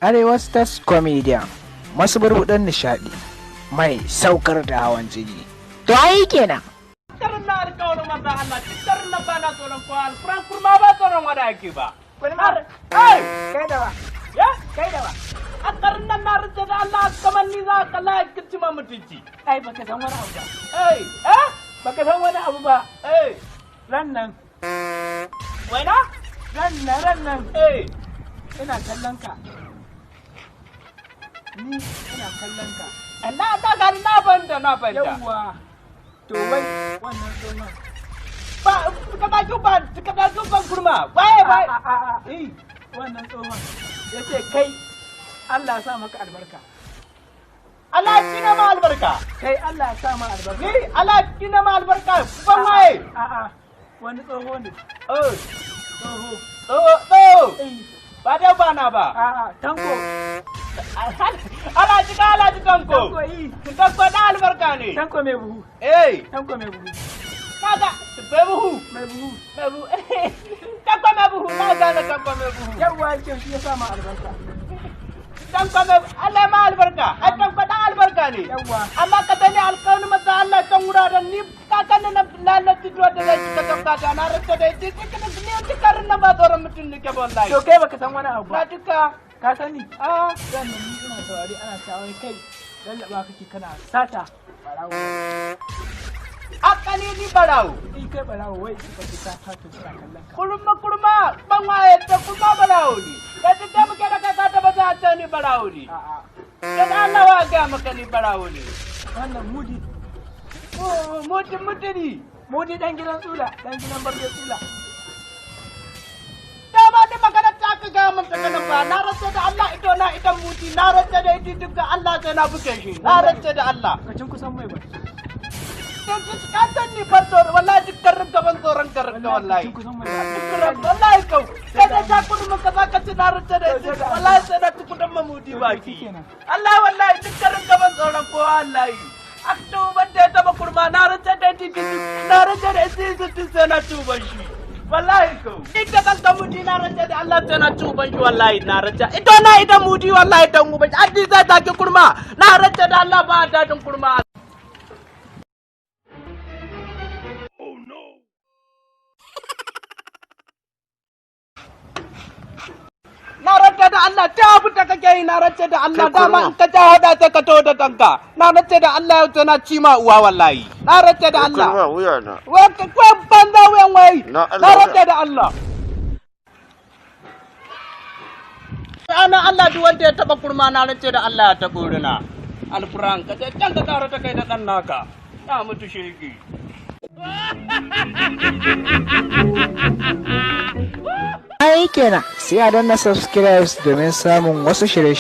Arewa Stars Comedian, masu burbuɗin nishaɗi mai saukar da hawan jini. To ai kenan. Karin na alƙawarin maza Allah, duk karin nan ba na tsoron kowa, alfuran kurma ba tsoron wada ake ba. Kulma. Ai! Kai da ba. Ya? Kai da ba. A karin nan na rike da Allah kamar ni za ka la ki ma mutunci. Ai baka san wani abu ba. Eh, eh? Baka san wani abu ba. Eh, Ran nan, waina? ran nan, ran nan Eh, ina kallon ka. Ni ina kallon ka. na ta gani na banda na banda. Yawwa. To wai wannan tsohon. Ba ka ba ki ban, ka ba ki ban kurma. Waye waye? A a a. Eh, Wannan tsohon. Yace kai Allah ya sa maka albarka. Allah ya kina ma albarka. Kai Allah ya sa ma albarka. Ni Allah ya kina ma albarka. Ban waye? A a. Wani tsoho ne. Eh, Tsoho. oh, oh. Eh, Ba dai ba na ba. a a tanko. Alhaji ka Alhaji Tanko. Tanko yi. Tanko da albarka ne. Tanko mai buhu. Eh, Tanko mai buhu. kaga mai buhu, Mai buhu. mai buhu. Tanko mai buhu, na gane tanko mai buhu. Yawwa yake shi ya sa ma albarka. Tanko mai Allah ma albarka. Ai tanko da albarka ne. Yawwa. Amma ka sani alƙawarin masa Allah can wuraren ni kakanni na lalaci duwa da zai cika tafka na rasa da ita ni dukkan na ba tsoron mutum nake ba wallahi. To kai baka san wani abu Na ba. duka. Ka sani. Ah, Sannan ni ina saurari ana cewa wai kai lallaba kake kana sata barawo. akali ni barawo. In kai barawo wai suka ce ka sato suna kallon ka. Kurma kurma ban waye da kurma barawo ne. Da duk da muke da kai ka taba ta ce ni barawo ne. A'a Dan Allah wa ga maka ni barawo ne. wannan mudi Mutum mutuni. mudi dan gidan tsula dan gidan barbe tsula. Dama ni magana ta ka ga mun ta kanan ba na rantsa da Allah ido na idan muti na rantsa da ita duk da Allah sai na buge shi na rantsa da Allah. Ka cin kusan mai baki. Dan ka san ni ban tsoro wallahi duk karin gaban tsoron karin ga wallahi. Ka cin kusan mai baki. Duk wallahi kau kai da ta kudu mun ka za ka ci na rantsa da ita wallahi sai na ci kudin mamudi baki. Shikenan. Allah wallahi duk karin gaban tsoron kowa wallahi. Akto ban da ya taba kurma na rantsa da ita na rantsa da ita sai na tuban shi. Wallahi ko ita kan ta mudi na rantsa da Allah sai na tuban shi wallahi na rantsa ita na ita mudi wallahi dan uban shi addi zai take kurma na rantsa da Allah ba dadin kurma. Na rantsa da Allah ta abu da kake yi na rantsa da Allah dama in ka ja hoda sai ka to da kanka na rantsa da Allah yau tana ci ma uwa wallahi na rantsa da Allah. Kurma wuya na. Wai ka banza wuyan wai. Na Na Allah. rantsa da Allah. Ana Allah duk wanda ya taba kurma na rantsa da Allah ya tabo rina. Alfuran ka ce can ka kara ta kai da dan naka. Na mutu shege. Ai kenan sai a danna subscribe domin samun wasu shirye